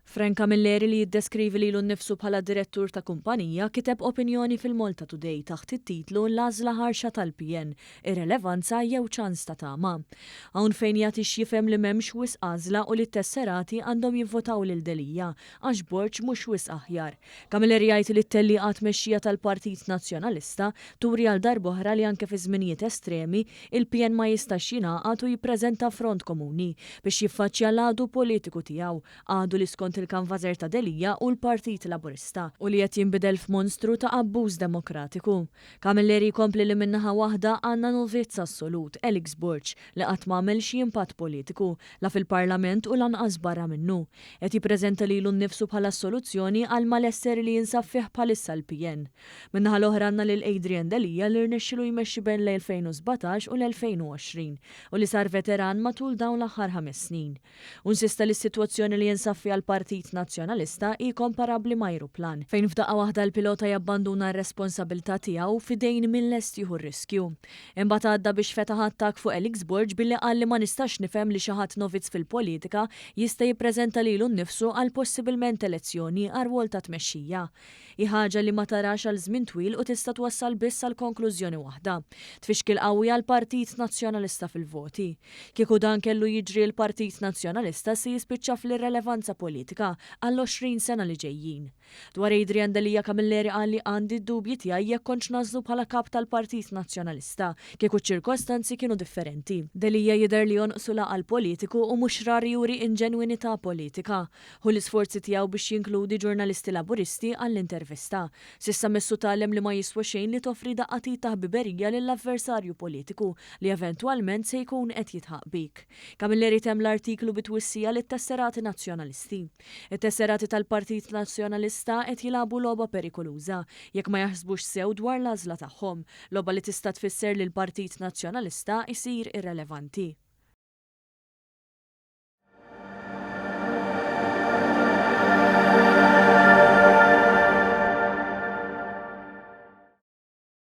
Frank Camilleri li jiddeskrivi lilu nnifsu bħala direttur ta' kumpanija kiteb opinjoni fil-Malta Today taħt it-titlu L-għażla ħarxa tal-PN, irrelevanza jew ċans ta' tama. Hawn fejn jagħti x'jifhem li m'hemmx wisq għażla u li t-tesserati għandhom jivvotaw lil Delia għax Borg mhux wisq aħjar. Camilleri jgħid li t-tellieqa għat-tmexxija tal-Partit Nazzjonalista turi għal darb'oħra li anke fi żminijiet estremi il-PN ma jistax jingħaqad u jippreżenta front komuni biex jiffaċċja l-għadu politiku tiegħu Għadu li skont il-kanvażer ta' Delia hu l-Partit Laburista u li qed jinbidel f'monstru ta' abbuż demokratiku. Camilleri jkompli li minn naħa waħda għandna novizz assolut, Alex Borg, li qatt ma għamel xi impatt politiku, la fil-Parlament u lanqas barra minnu. Qed jippreżenta lilu nnifsu bħala s-soluzzjoni għall-malesseri li jinsab fih bħalissa l-PN. Min-naħa l-oħra għandna lil Adrian Delia li rnexxielu jmexxi bejn l-2017 u l-2020 u li sar veteran matul dawn l-aħħar ħames snin. Hu insista li s-sitwazzjoni li jinsab fiha l-Partit Nazzjonalista hi komparabbli ma' ajruplan, fejn f'daqqa waħda l-pilota jabbanduna r-responsabilità tiegħu f'idejn min lest jieħu r-riskju. Imbagħad għadda biex fetaħ attakk fuq Alex Borg billi qal li ma nistax nifhem li xi ħadd novizz fil-politika jista' jippreżenta lilu nnifsu għal possibilment elezzjoni għar-rwol ta' tmexxija. Hi ħaġa li ma tarax għal żmien twil u tista' twassal biss għal konklużjoni waħda, tfixkil qawwi għall-Partit Nazzjonalista fil-voti. Kieku dan kellu jiġri l-Partit Nazzjonalista se jispiċċa fl-irrelevanza politika għall-20 sena li ġejjin. Dwar Adrian Delia Camilleri qal li għandi d-dubji tiegħi jekk kontx nagħżlu bħala Kap tal-Partit Nazzjonalista kieku ċ-ċirkostanzi kienu differenti. Delia jidher li jonqsu l-għaqal politiku u mhux rar juri inġenwinità politika. Hu l-isforzi tiegħu biex jinkludi ġurnalisti Laburisti għall-intervista. S'issa messu tgħallem li ma jiswa xejn li toffri daqqa t'id ta' ħbiberija lill-avversarju politiku li eventwalment se jkun qed jidħaq bik. Camilleri temm l-artiklu bi twissija lit-tesserati Nazzjonalisti. It-tesserati tal-Partit Nazzjonalista qed jilagħbu logħba perikoluża jekk ma jaħsbux sew dwar l-għażla tagħhom, logħba li tista' tfisser li l-Partit Nazzjonalista jsir irrelevanti.